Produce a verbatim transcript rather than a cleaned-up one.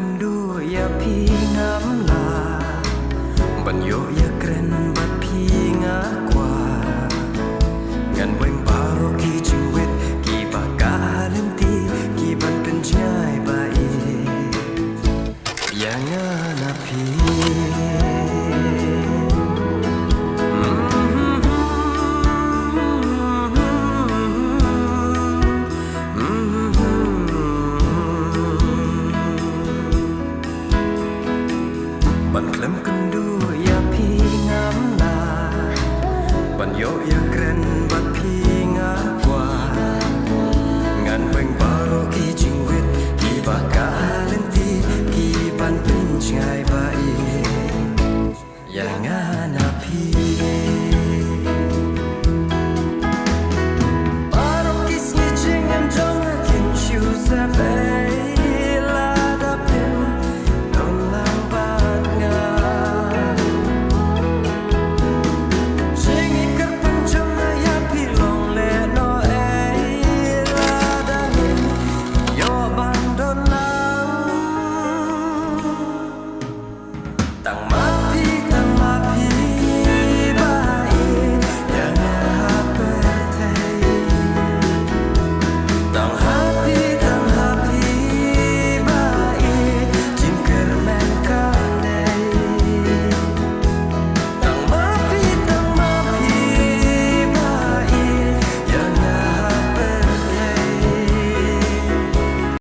Kynduh ïa phi ngam lah ban ïoh ïakren bad phi nga kwah. Ngan weng baroh ki jingwit kiba kah ha lynti, kiban pynjngai ba ïeit ïa nga na phi. Ban khlem kynduh ïa phi ngam lah ban ïoh ïakren bad phi nga kwah. Ngan weng baroh ki jingwit kiba kah ha lynti, kiban pynjngai ba ïeit ïa nga